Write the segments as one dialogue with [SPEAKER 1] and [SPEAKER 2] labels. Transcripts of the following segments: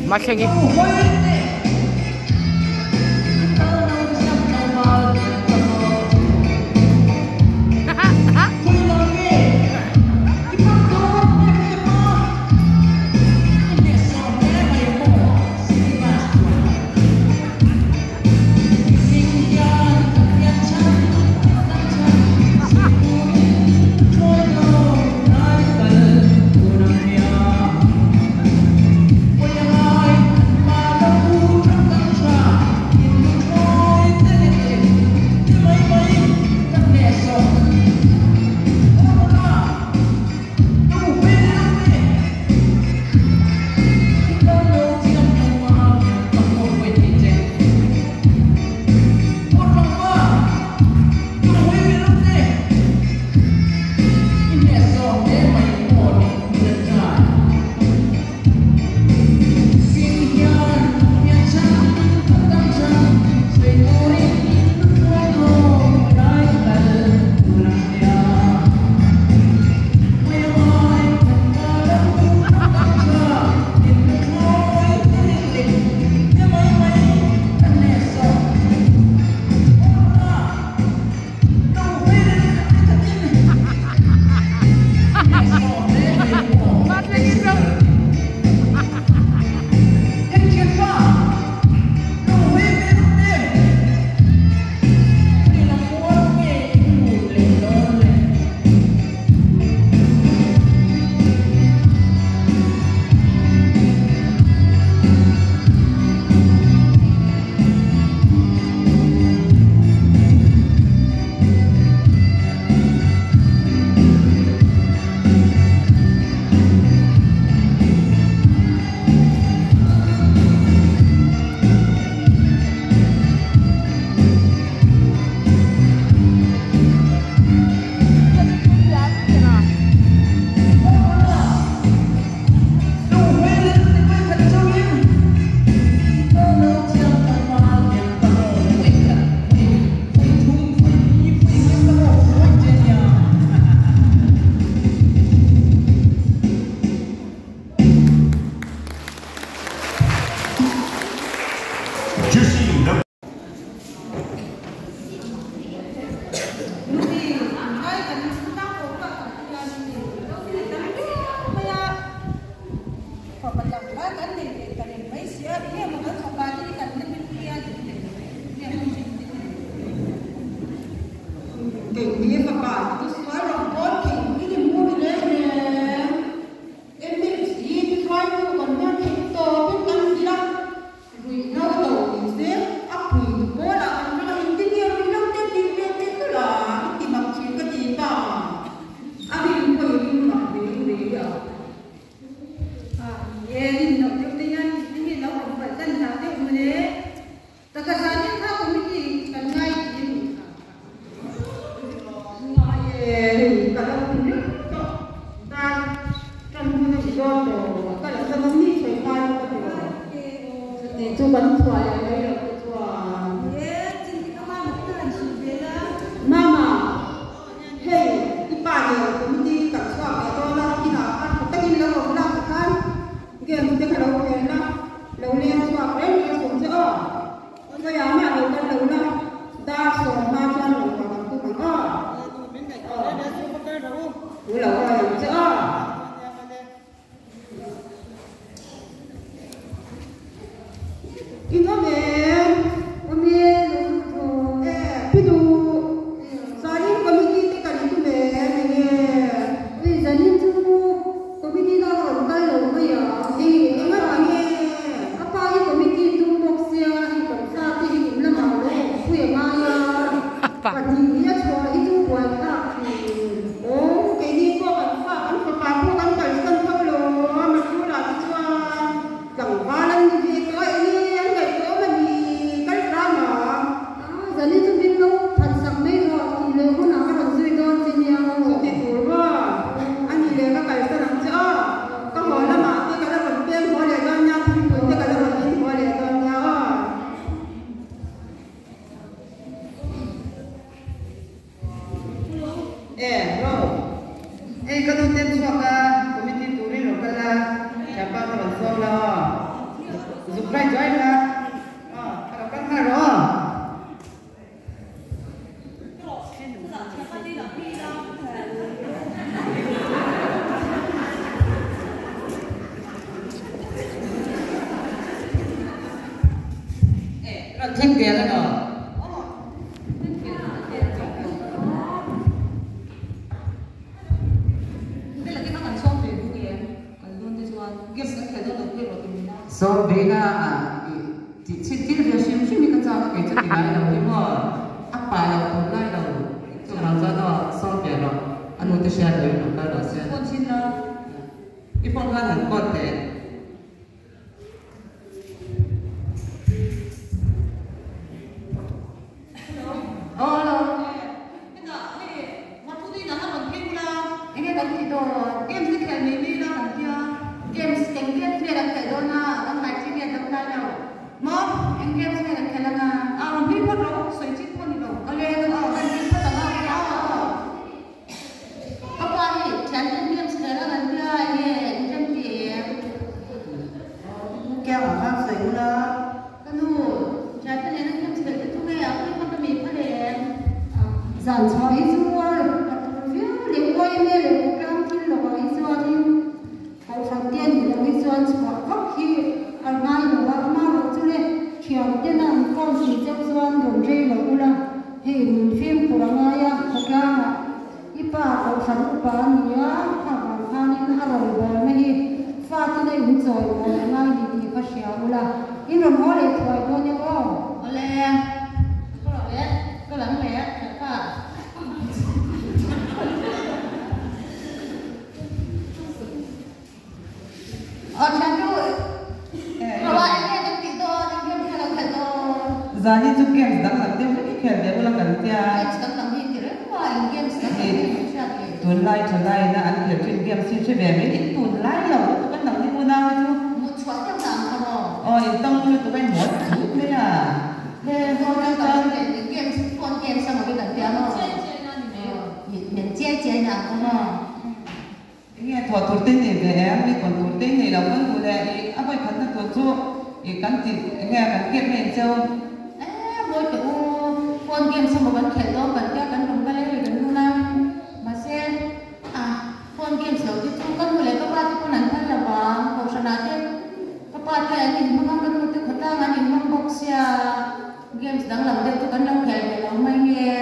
[SPEAKER 1] Mathlengi. Subscribe join la. Aw, ka lo kal nghal rawh aw. Rawn thleng vel a maw? Sawm ve na ah tih chhin tir ve hrim hrim hi ka chak a, kei chu ti ngai lo hi maw? A pa lo tur lai lo chuvang chuan aw sawm ve rawh, a nu te hriat loin rawn kal rawh se. I phone khan han call teh. Aw hello. Enge kan tih dawn? Games te khel mai mai ila kan tia. Games eng games nge kan khelh dawn a, kan ngai chi nge dam lai lo. Maw? Eng games nge kan khelh anga? A rawn hlui phawt rawh, sawi chin pawh ni lo. Awle kan aw kan hlui phawt ang a. Ka pa hi thian ten games khel a kan tia enge in rem ti em?
[SPEAKER 2] Kiang ah khan sawi ula.
[SPEAKER 1] Ka nu, thian te nena games khelh te chu nge a pui kha ka mi phal em?
[SPEAKER 3] Zan chhuah hi chu a tur viau leh uai nge leh khawtlang thil lo ah hi chuanin Kohhran te a nih loh hi chuan chhuah vak hi a ngai lo a, amaherawh chu le thian tena an phone si chauh chuan rawn rei lo ula, hei nun fimkhur a ngai a, khawtlangah i pa Kohhran upa a ni a, kha vang khanin a rawn bawlna hi fatin a inchawi bawl a ngai ni tih kha hria ula, in rawn haw leh thuai dawn e aw.
[SPEAKER 1] Awle, ka rawh leh, ka lam leh, ka.
[SPEAKER 2] Zani chu games dang lam deuh hlek i khel ve ula kan tia. Tunlai thalai ina an khel thin games hi hre ve mai in tunlai lo lutuk an nang ni unau hi chu. Aw in tawng lutuk a in mawl thut mai a. Enge thawh tur te nei ve em? Mi kawn tur te nei lo kan duh leh i a vawi khatna tur chu i kan ti enge kan kep na in cheu.
[SPEAKER 1] E mawi teh u, phone games emaw kan khelh dawn kan tia kan rawn kal e hei kan nu lai mahse a phone games lo te chu ka nu leh ka pa te pawn an phal lo vang kohhran ah te ka pa te an inhmang a ka nu te khawtlang an inhmang bawk sia games danglam deuh chu kan lo khel ve lo mai nge.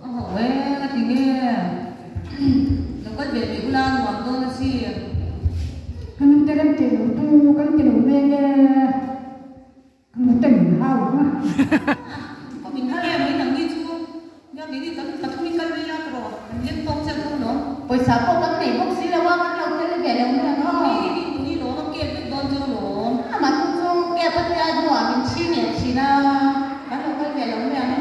[SPEAKER 2] A ho e, ka ti nge. Lo kal ve tih ula nuam dawn a si.
[SPEAKER 3] Ka nu te rem tih lo tu kan ti lo meng e, ka nu te min hau ang a.
[SPEAKER 2] Ka min hau em mai nang ni chu, nia keini kan pathum in kal mai la ka rawh, kan leng tawk chiah dawn lawm.
[SPEAKER 1] Pawisa pawh kan nei bawk si lo a, kan lo tel ve lo mai ang aw.
[SPEAKER 2] Mi ni ni lawm a kep vek dawn chu lawm.
[SPEAKER 1] Amah chu chu kep a tia hnuah min chhing leh thin a, kan lo kal ve lo mai ang.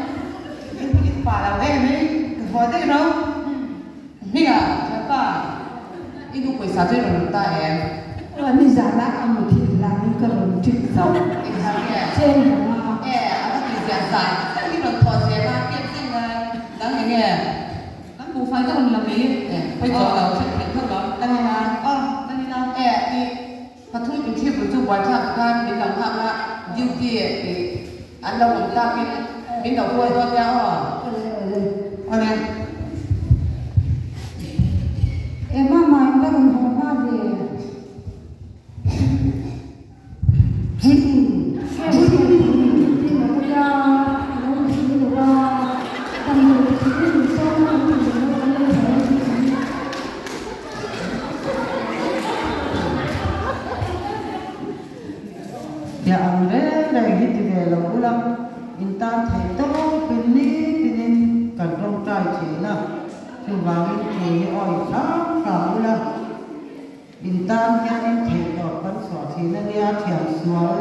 [SPEAKER 2] In pa lo em mai, ka haw daih ro. Hmingah, Thianpa, i nu pawisa chu i rawn lut ta em?
[SPEAKER 3] Ni zanah a muthilh hlanin ka rawn ṭit zauh chen reng a.
[SPEAKER 2] E, a va ti ziah zai tak hi rawn thawh zel a, kep zing ngai dang eng nge? Kan buhfai ka rawn la mai. E, pawi chawh lo, hriat theih tho lo. Kan ina, aw, kan ina. E, i pathum inthil bul chu buaithlak khan min lo nghak a, duty i an lo awm takin min lo huai dawn nia aw.
[SPEAKER 3] Awle, awle.
[SPEAKER 2] Awle.
[SPEAKER 3] E, mama, in va rawn haw hma ve.
[SPEAKER 2] Tia ang reng reng hi ti ve lo ula, in tan theih tawpin nitinin kan tawngtai thin a, chuvangin thu hi awih hram hram ula. In tan hianin theihtawp kan chhuah thin a nia, thiam sual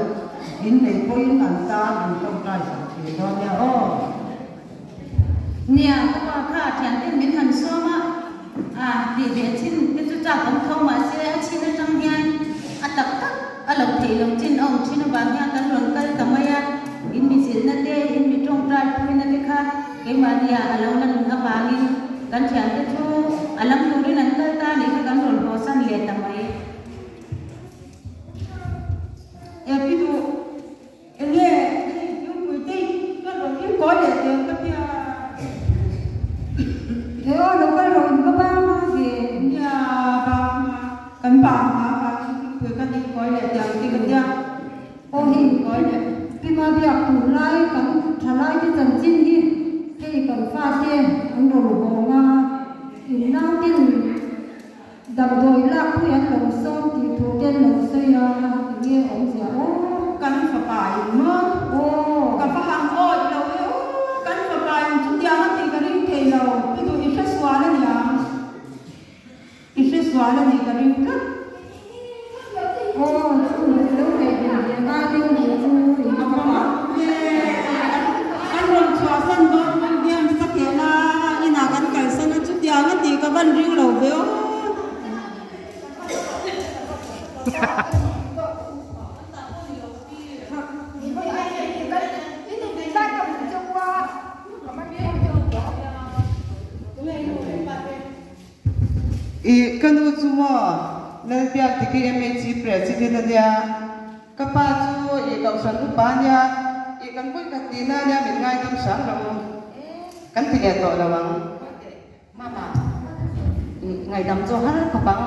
[SPEAKER 2] in nei pawhin an tan an tawngtai sak thin dawn nia aw.
[SPEAKER 1] Nia, ka pa kha thianten min han sawm a, a tih ve chin te chu chak awm tho mahse a chhin atang hian a tak tak a lo theih loh chin a awm thin avang hian kan rawn kal ta mai a, in mi zilhna te, in mi tawngtai puina te kha Keimahnia a lo la nun avangin kan thiante chu a lam turin an kal ta nih kha kan rawn hawsan leh ta mai.
[SPEAKER 2] E
[SPEAKER 3] an lo sawm tih thu te an lo sawi a, enge awmzia aw?
[SPEAKER 1] Kan fapa in maw?
[SPEAKER 3] Aw.
[SPEAKER 1] Ka va han awih lo e aw, kan fapa in chutiang a tih ka ring thei lo, i duh i hre sual a niang. I hre sual a nih ka ring tlat.
[SPEAKER 3] Aw chu lo ngaihven ve ngai deuh nih chu in
[SPEAKER 1] A va mak ve, kan rawn chhuahsan dawn pawn hian ka keh a, inah kan kalsan a, chutiang a tih ka van ring lo ve aw.
[SPEAKER 2] I ka nu chu maw Lalbiak Diki MHC President a nia, ka pa chu i Kohhran upa a nia, i kan vawi khat tihna a nia min ngaidam hram lo u, kan ti leh tawh lo ang.
[SPEAKER 4] Mama, i ngaihdam chu har khawp ang,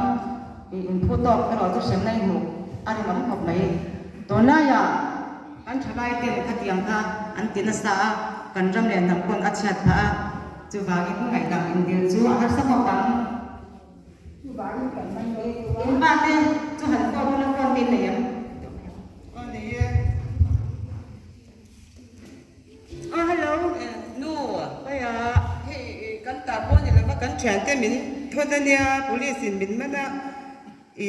[SPEAKER 4] i inphu tawk erawh chu hremna i hmuh a rinawm khawp mai. Tunlaiah kan thalai ten khatiang kha an ti nasa a, kan ram leh hnam pawn a chhiat phah a. Chuvangin ngaihdam indil chu a harsa khawp ang. In pa te chu han phone ula phone te in nei em?
[SPEAKER 2] Aw nei e.
[SPEAKER 1] Aw hello.
[SPEAKER 2] Nu, hei a, hei kan ta pawh ni lova kan thiante min thawn a nia, police in min man a, i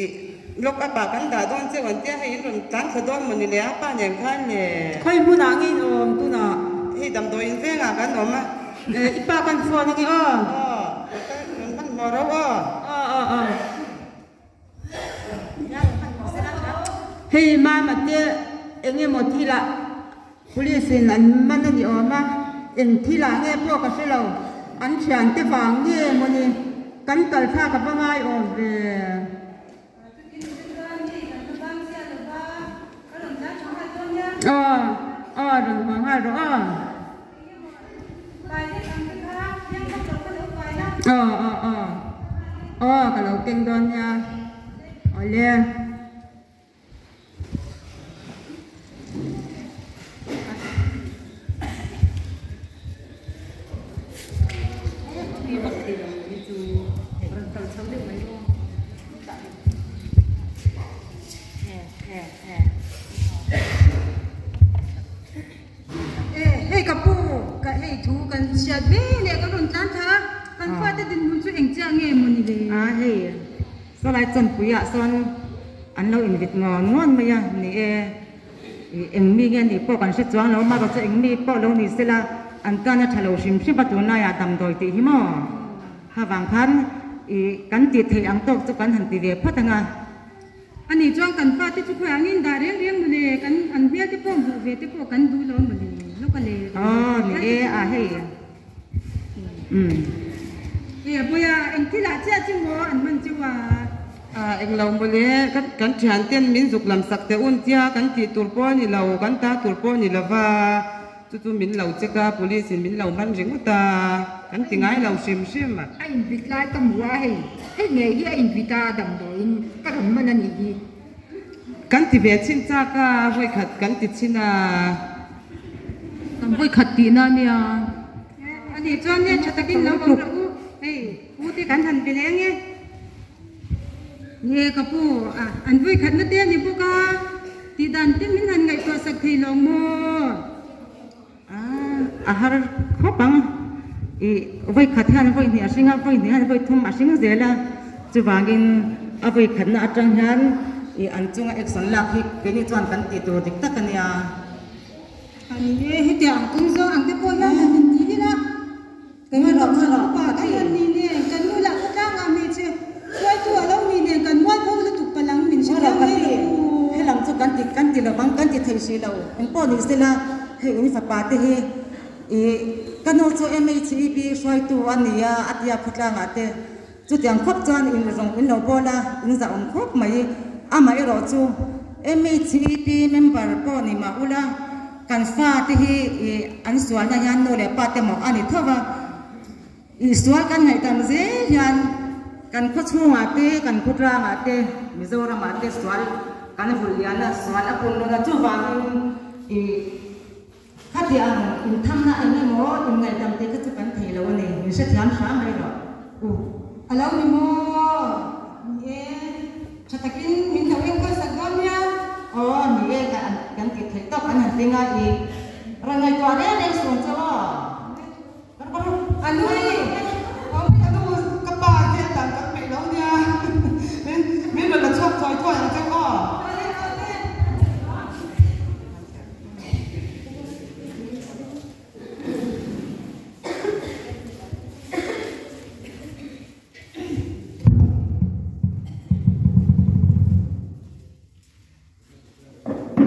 [SPEAKER 2] lock up ah kan dah dawn cheu an tia, hei in rawn tlan thla dawn maw ni le a pa nen khan le.
[SPEAKER 1] Khawi hmunah nge in awm tunah?
[SPEAKER 2] Hei damdawi in vengah kan awm a.
[SPEAKER 1] I pa kan phone ange aw.
[SPEAKER 2] Aw, rawn hmanhmawh ro aw.
[SPEAKER 1] Aw aw aw. Hei mama te eng emaw thilah police in an man a ni awm a, eng thilah nge pawh ka hre lo, an thian te vang nge mawni kan kal thlak a va ngai awm ve. Aw aw rawn haw nghal rawh aw. Aw aw aw aw ka lo keng dawn nia awle.
[SPEAKER 3] E, hei ka pu, ka hei thu kan hriat ve leh ka rawn tlan thla a, kan fate dinhmun chu eng chiah nge maw ni le?
[SPEAKER 4] A, hei sawlai chawnpuiah sawn an lo invit ngawn ngawn mai a, ni e, eng mi nge nih pawh kan hre chuang lo, amaherawhchu eng mi pawh lo ni sela an tan a tha lo hrim hrim a tunlaiah damdawi tih hi maw? Ha vang khan i kan tih theih ang tawk chu kan han ti ve phawt ang a.
[SPEAKER 3] Ani chuan kan fate chu khawiah angin dah reng reng mawle, kan an hmel te pawh hmuh ve te pawh kan duh lo mawle, lawk a le.
[SPEAKER 4] Aw ni e a hei umm.
[SPEAKER 3] E a bawi a, eng thil ah chiah chu maw an hman cheu a?
[SPEAKER 2] A englo mawle, kan kan thian ten min zuk lam sak teh un tia kan tih tur pawh a ni lo, kan ta tur pawh a ni lova. Chu chu min lo check a, police in min lo man ringawt a, kan ti ngai lo hrim hrim.
[SPEAKER 5] A invit lai ka hmu a, hei hei ngei hi a invit a, damdawiin ka rawn man a nih hi.
[SPEAKER 2] Kan ti ve chhin chak a, vawikhat kan ti chhin a.
[SPEAKER 3] Kan vawikhat tihna a nia. A nih chuan nge tha takin lo awm rawh u, hei u te kan han be leh ange. Nge ka pu, an vawikhatna te a ni bawk a. Tih dan te min han ngaihtuah sak thei lo maw?
[SPEAKER 4] A har khawp ang. I vawi khat hian vawi hnih a hring a, vawi hnih hian vawi thum a hring zel a. Chuvangin a vawi khatna atang hian i an chunga action lak hi keini chuan kan tih tur dik tak a nia.
[SPEAKER 3] A ni e, hetiang ang kawng zawng ang te pawh hian han inti ila. Kan upa kan han ni nen, kan nu lah khawtlangah hmeichhe hruaitu a lo ni nen kan mualpho lutuk palang min hre thiam mai lo u.
[SPEAKER 4] Helam chu kan ti kan ti lovang kan ti thei hrih lo. Engpawh ni sela hei in fapa te hi i ka nu chu MHEP hruaitu a ni a a tia khawtlangah te chutiang khawp chuan in rawng in lo bawl a in zah awm khawp mai. Amaherawh chu MHEP member pawh ni mah ula Kan fate hi i an sualna hian nu leh pa te mawh a ni tho va, i sual kan ngaihtam zel hian kan khaw chhungah te, kan khaw tlangah te, Mizoramah te sual kan vulh lian a, sual a pun dawn a, chuvangin i khati ang inthamna eng emaw inngaihtam tih kha chu kan thei lo a ni, min hrethiam hram mai rawh u.
[SPEAKER 3] A lo ni maw? Ni e.
[SPEAKER 4] tling a i rawn ngaihtuah reng reng suh ang che aw.
[SPEAKER 6] Anu ka nu ka pa hian dan kan peih lo nia min rawn la chhuak thuai thuai ang che aw.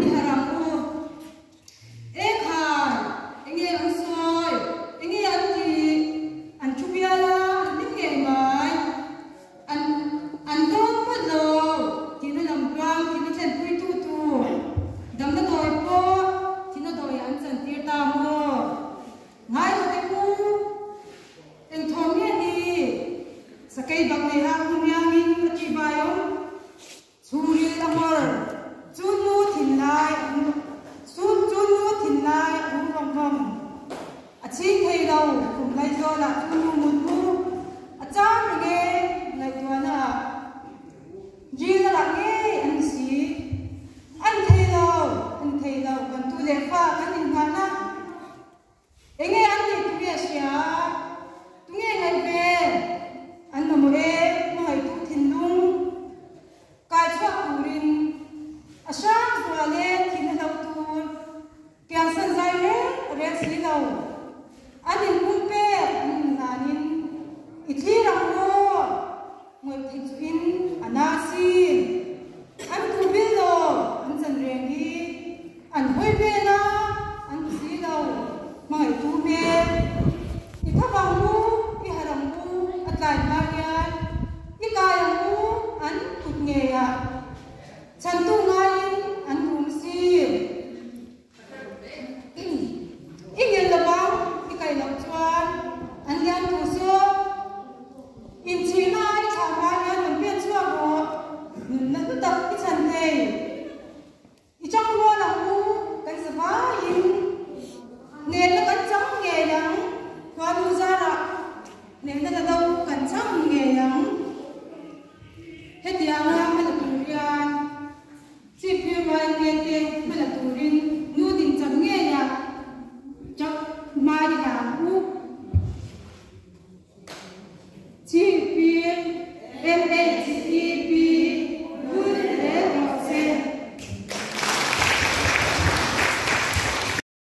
[SPEAKER 7] I haram u. E khai, enge an sawi, enge an tih, an thu bial a, an hlim ngei mai. An an dawn phawt lo, tihna lam tluang, tihna thlenpui tu tur, damna dawi pawh tihna dawiah an chantir ta maw? Ngai lo te u, engthawm nge ni? Sakei bak nei hak hnu miangin a tihbai awm. Chhungril a ngawr, chu nu thinlai chu chu nu thinlai a rum vawng vawng. A chhing thei lo, khum Laizawl ah chu nu mut mu a chang reng e, ngaihtuahna ah ril a rah ngei an ni si. An thei lo, an thei lo, kan tu leh fa kan inngahna. Enge an nih tunge a hria? Tunge ngaih ve? An mamawh e, hmangaihtu thinlung kai chhuak turin a hrang zual e, thin a hlo tur kiangsan zai reng reng si lo. An inpum pek an inhlanin i thlir ang maw? Ngawih theih chu in a na sin. An duh bil lo, an chan reng hi. An hawi vel a, an ti si lo. Hmangaihtu hmel. I thap ang u, i harh ang u, a tlai hma hian. I kai ang u, an kut ngei ah. Chhantu ngaiin an rum sin. I ngil lo vang, i kai loh chuan an lian tur zawk. Inchhirna i thlah hma hian rawn pen chhuak rawh, nunna hlu tak i chhan thei. I chang rual ang u, kan za vaiin hnehna kan chang ngei ang, Khuanu zarah hnehna la do kan chang ngei ang. Hetianga hmala tur hian Chief Hmel YMA te hmala turin.